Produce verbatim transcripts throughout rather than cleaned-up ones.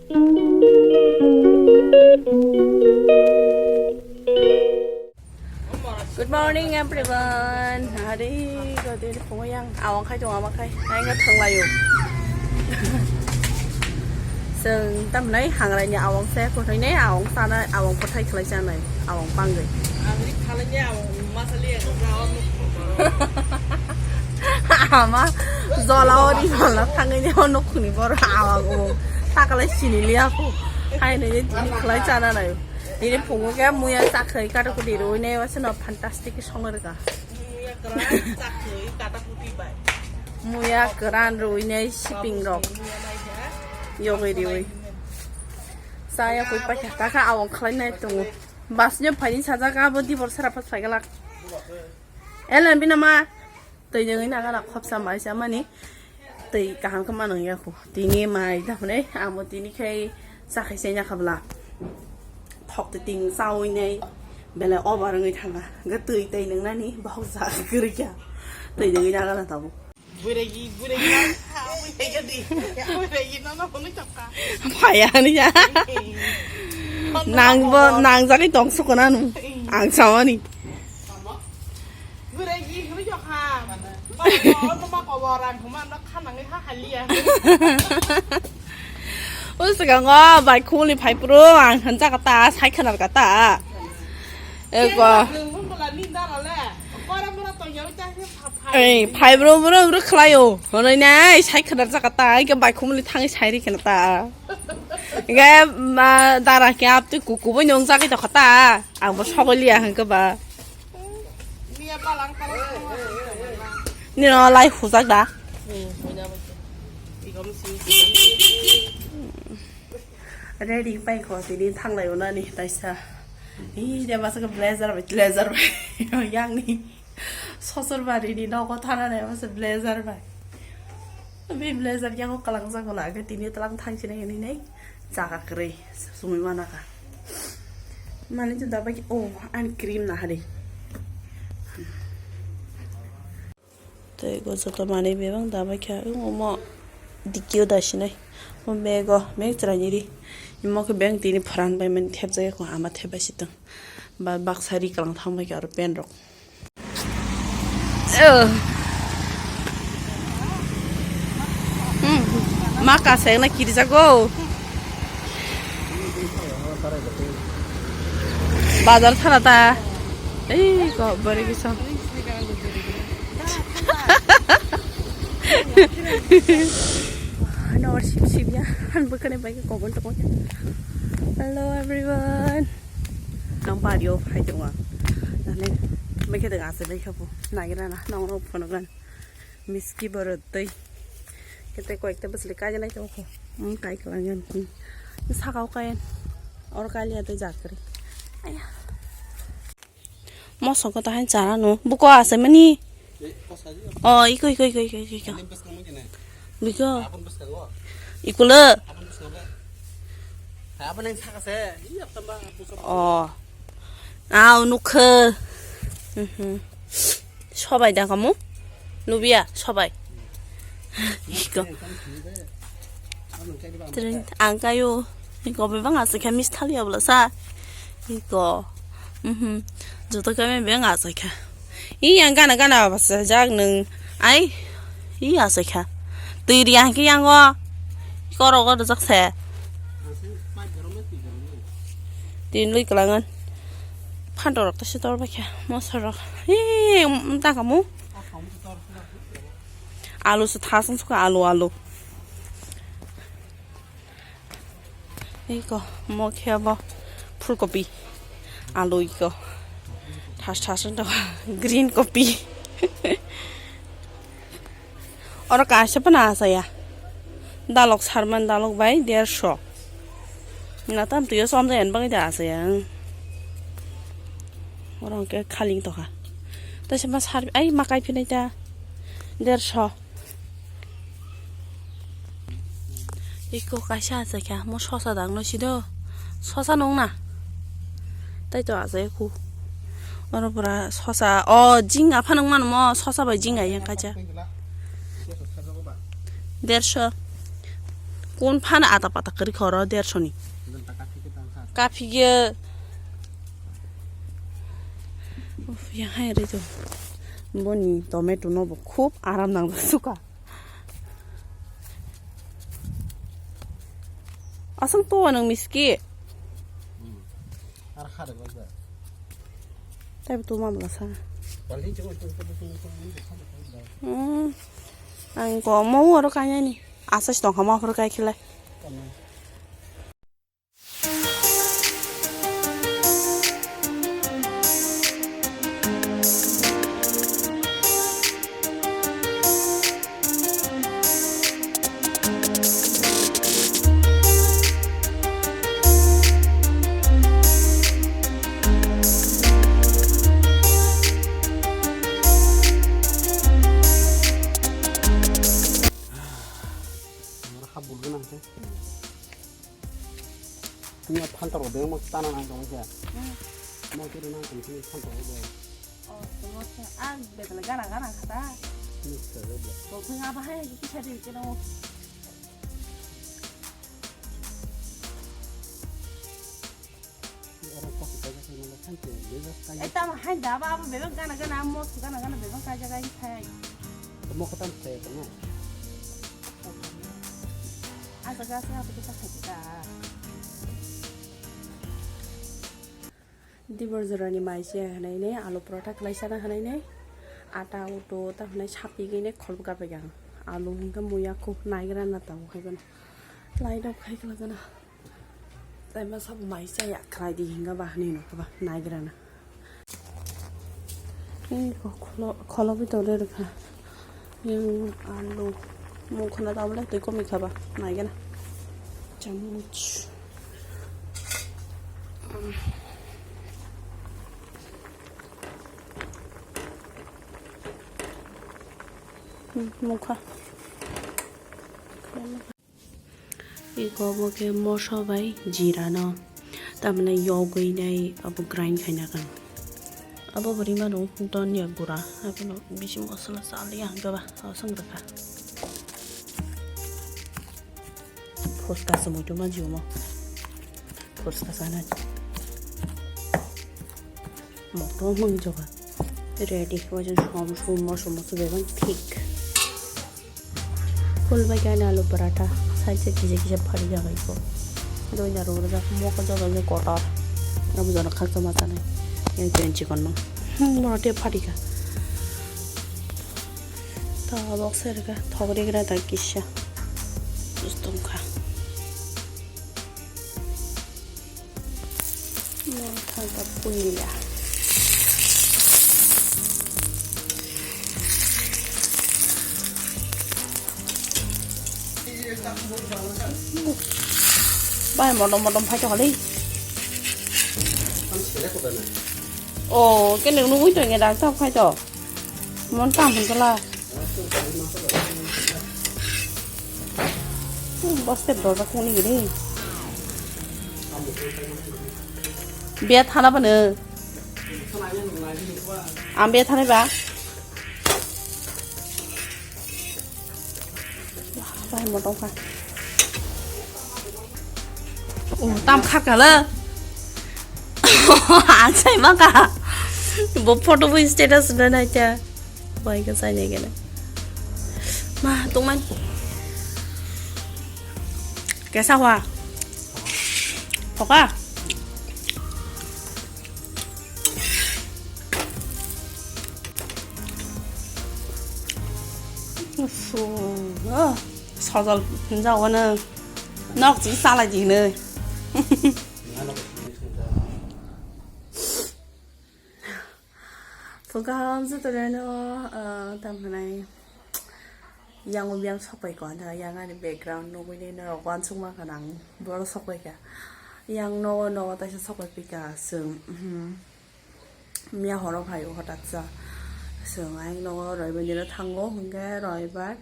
Good morning, everyone. Hari godi phungo yang awang khai tong ama khai. Ai nga thang layo. Seng tam nai hang rai ni awang se ko nai awang sana awang pathai khlai chanai awang pangwi. Ang ri khalai ni awang ma sali ya. Ama zola ori zola thangwi ni o nukhuni bor awang o. Takalai sini liya ko. Hai nai ni khlai chana nai. Ini phungo khe muya chakhai kata kuti roi ne wasa no fantastic song rega. Muya kara chakhai kata kuti bai. Muya karan roi ne shipping rok. Yogoi rioi. Saya koi pa kha ta kha awang khlai nai tongo. Bus nyo phai ni sajak abo di bor sara phas phai galak. Elen bina ma. Twi nungwi nagala khopsa mai sa mani twi kaham khe manung ya khu. Tini mai da hwnwi amo tini khai chakhai se nya khabla. Thok twi ting chawi nai belai over wngwi thanga. Ga twi tei nungnani bahok ja kwrwi kha. Twi nungwi nagala tabuk. Buregi, buregi, buregi, no, no, no, no. Phaya ni ya. Nang bo, nang jagwi tong sukuna nu. Ang samani. Guregi hwnwi jokha. Baba, baba, baba, rang huma no khanangwi ha haliya. O saka ngo bai khuli phai puro ang hansa kata, sai khanar kata. Ego. Nung bula ni dara le. Kora mura to yau cha se pha pha. Ei, phai bro, bro, bro khlaio. Honoi nai, sai khanar jaka ta, ai ke bai khumuli thangi sai ri khana ta. Ge ma dara ke ap tu kuku bo nyong jagwi to khata. Ang bo sogoli ya hangke ba. Nino lai hujak da. Ready pai ko tini thanglai unani taisa. Ih, dia masa ke blazer bai, blazer bai. Yang ni. Sosor bari ni nogo thana nai masa blazer bai. Be blazer yang ko kalang jagala ke tini talang thang sini ni nei. Jaga kere, sumi mana ka. Mani tu dabai ki, oh, an cream na hari. Tei go joto manwi bebak da bai kha, omo dikio da sinai. O bego beg chwraini ri. Imo khe beng tini phoran bai mani thepjak ya kho, ama thep bai si tong. Ba baksa ri kalang thang bai kha aro pen rok. Oh. Hmm. Ma kasa na kirjago. Bazar thara ta. Ei, ko bari kisa. Nor sip sip ya. Han bukane bai ko gon to. Hello everyone. Nang bario phai tong ang. Nane mekhe de ase bai khabu. Nagira na nang no phone gan. Miski borot tei. Kete koyekta bwsli kaijana ito ko. Hmm, kai kalangan. Hmm. Sakao kayan. Or kaliya tei jakri. Aya. Mosok ko tahan chara no. Buko ase mani. Oh, iko, iko, iko, iko, iko, iko. Biko. Iko le. Oh. Au nukhe. Mhm. Sobai da kamu? Nubia sobai. Iko. Tren ang kayo. Iko bebang asa kami stali abla sa. Iko. Mhm. Joto kami bebang asa kha. I yang gana gana basa jak nung. Ai. I asa kha. Tui ri yang ki yang go. Koro go jak se. Tin lui kelangan. Phanto rok ta sitor bakya. Mosor rok. Hi, ta kamu. Alu se thasung suka alu, alu. Iko, mo khe bo phulkopi. Alu iko. Thas thas wng tongkha. Green kopi. Oro kaisa phano asaya. Dalok sarman dalok bai derso. Na tam tuyo som jaya bagwi da asaya. Oro hwnkhe khaling tongkha. Taisa ma sar ai ma kai phinai ta. Derso. Iko kaisa achaikha, mo sosa dang no sido. Sosa nung na. Tai to achai khu. Oro pura sosa. O, jing apha nung mano mo, sosa bai jing ai yang kacha. Derso. Kun phano ata pata kwrwi kha oro dersho ni. Kaphi ge. Uf, ya hai ri to. Boni tomato no bo khub aram nang suka. Aswng to nang miski. Ar khare ba ba. Tai bo tuma bwla sa. Ang ko mo oro kanya ni. Asa si tong kha mo aphuru kai khilai. Habul gwnang khe. Tini phantok rok bengma tana nang tong khe. Hmm. Mo khe rwna tong khe phantok rok beng. Oh, tongma khe ang betala gana gana kha ta. Ni khe rw beng. Bo phung aba hai kisa de keno. Oro kosi kaijak khe mane thanse bebak kaijak. Eh, tamo hai da ba, abo bebak gana gana, mo su gana gana bebak kaijak ai thai. Mo khe tamo thai tongo. Asa ga sa abo kisa thai ta. Dibor jorani mai se hanai ne, alu porotha khlai sana hanai ne. Ata uto ta hanai sapi gine khol ga pegang. Alu hingka muya ko naigra na ta hai gana. Lai dok khai khlai gana. Tai ma sabo mai chaya khlai di hinga ba hwnwi nokha ba naigrana. Ei ko kholo, kholo bhi tole rwkha. Yang alu mung khana ta bole tei komi kha ba naigana. Chamuch. Hmm, mung kha. Iko bo khe moso bai jira no tamni yogwi nai abo grind khaina kan. Abo bo rima no donya gura abono bisi mosla chaliya hwnkhe ba aswk rwkha. Phuska se muitu ma jibo mo. Phuska sana. Motom wng joga. Ready. Wajan som som moso moso bebang thik. Full bai khe ani alu paratha. Side side kisa kisa phari jaga iko. Doi na rwrwjak mokol joga je kotor. Abo jona khaksa ma chanai. Yang chicken chicken no. Hmm, moro te phari kha. Ta bok sai rwkha. Thok rigra ta kisa. Justung kha. Thangkha puila. Bai modom modom phai tongkha le. O kene nugui tongya dak ta phai to. Mon tam hwn kala. Bos te dorja kuni gini. Biya thana bano. Ang biya thana ba. Bai motong kha. Oh, tam kha kala. Ang sai ma kha. Bo photo bo status na nai ta. Bai ka sai ne gele. Ma, tong man. Kesa hua. Thoka. Uff, oh, sojol hinjao no nok si salai di hinwi. Phukam joto reno, ah, tam hinai. Yang o biyang sok pai ko, da yang ani background nugwi ni norok uansuk ma kha nang, boro sok pai kha. Yang nogo, nogo taisa sok pai pika, chwng, mhm. Miya horo phai o hotak sa. Chwng ayang nogo roibar dino thango, hwnkhe roibar,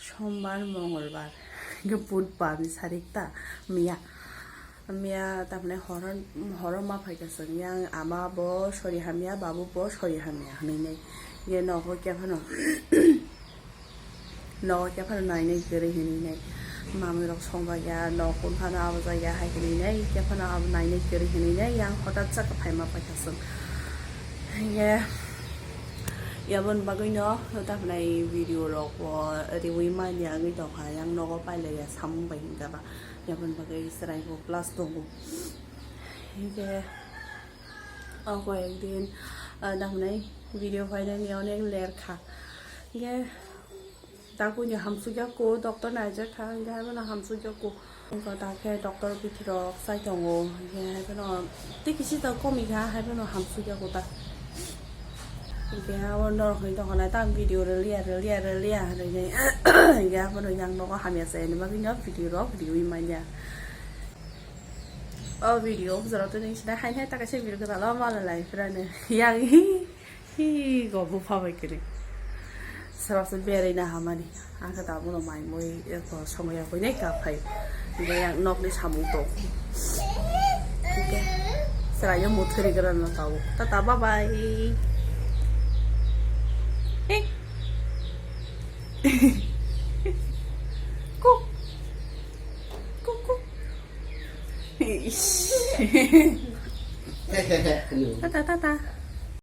sombar, mongolbar, hwnkhe budbar ni sarik ta, miya. Miya tamni horo, horo ma phaikha chwng yang ama bo sori hamya, babu bo sori hamya hinwi nai. Ye nogo khe phano, nogo khe phano nainai kwrwi hinwi nai. Mamwi rok songjakya, nok kun phano abo jakya hai hinwi nai, khe phano abo nainai kwrwi hinwi nai, yang hotat chakha phaima paikha chwng. Hinkhe yaboni bagwino tamhinai video rok bo riwi manya wngwi tongkha, yang nogo pailaiya samung bai hinkhe ba. Yaboni bagwi chwrairok class tongo. Hinkhe o koyek din, ah, tamhinai video phainani onek ler kha. Hinkhe Takuini hamsukya ko, doctor naijak kha, hinkhe haiphano hamsukya ko. Wngkha ta khe doctor bithi rok chai tongo, hinkhe haiphano tei kisi ta komi kha, haiphano hamsukya ko ta. Hinkhe abo norok hwnwi tongkha na, ta video rwliya, rwliya, rwliya, hinwi. Hinkhe abono yang nogo hamya chayani bagwino video rok riwi manya. O video o bwsarok tini sida hai hai ta kaisa video kwtal o malai lai phirani. Yang hi, hi, go bupha bai kwrwi. Srok se berwi na hamani. Ang khe tabuk no mai mui, eh, ko songwi ya koi nai ka phai. Hinkhe yang nok ni samung tong. Hinkhe chwrai yo muthuri gra no tabuk. Tata, bye bye. Hey. Kuk. Kuk, kuk. Ish. Tata, tata.